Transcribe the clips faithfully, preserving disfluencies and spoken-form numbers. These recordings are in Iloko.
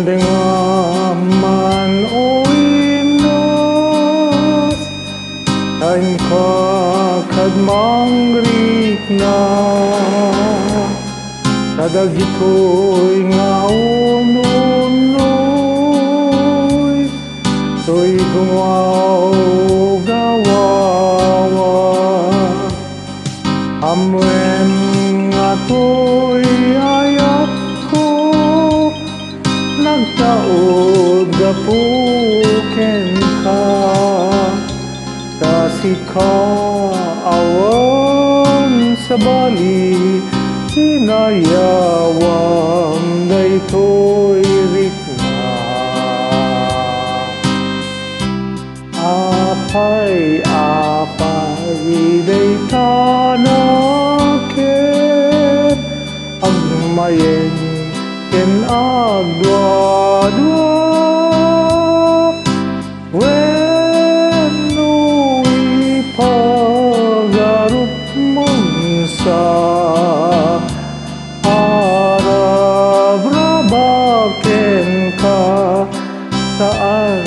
Ngem man, O Dios, inka kad mangrikna kadagitoy nga un-unoy, toy gumawgawawa. Ammoen nga toy ayatko, nagtaud gapu kenka. Ta sika awan sabali, inayawam daytoy rikna. Apay, apay, dayta nakem, agmayem ken agduadua, wenno ipagarupmon sa arabraba kenka. Saan,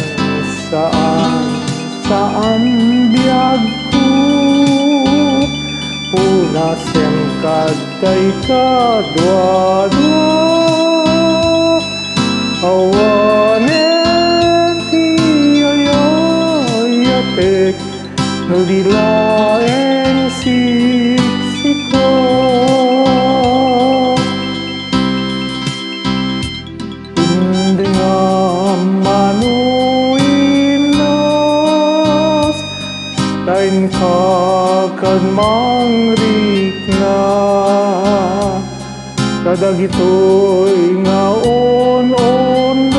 saan, saan biagko, punasem kad dayta duadua. Awanen ti ayayatek no di laeng siksika. Indengam, mano, Dios, ta inka kad mangrikna kadagitoy nga un-unoy,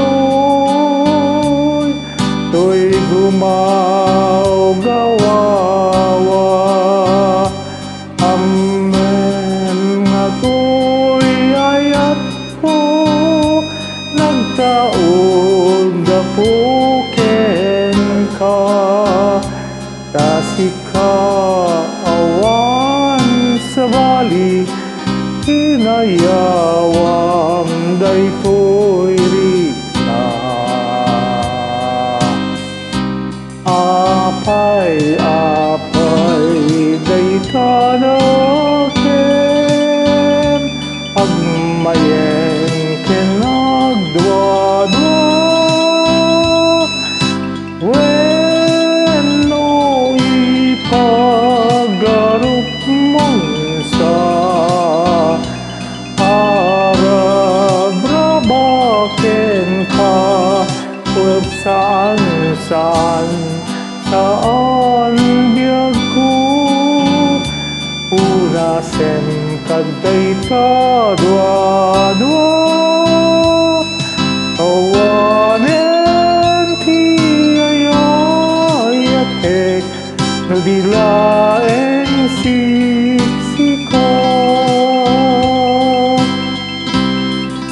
toy gumawgawawa. Ammoen nga toy ayatko, nagtaud gapu kenka. Ta sika awan sabali, inayawam daytoy rikna. Apay, apay, dayta nakem, agmayem ken agduadua, wenno ipagarupmon sa arabraba kenka. Ket saan, saan, saan biagko, punasem kad dayta duadua. Awanen ti ayayatek no di laeng siksika.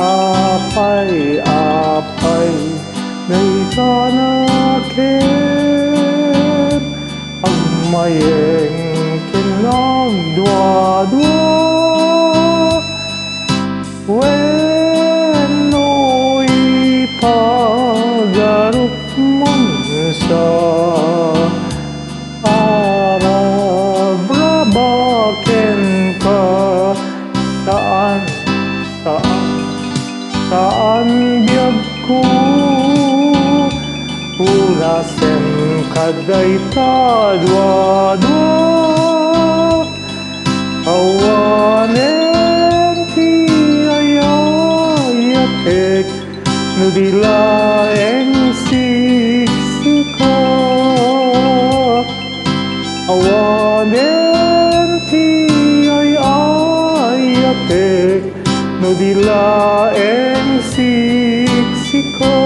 Apay, apay, dayta nakem, agmayem ken agduadua, wenno ipagarupmon sa arabraba kenka. Saan, saan, saan biagko, punasem kad dayta duadua. Awanen ti ayayatek no di laeng siksika. Awanen ti ay-ayatek no di laeng siksika.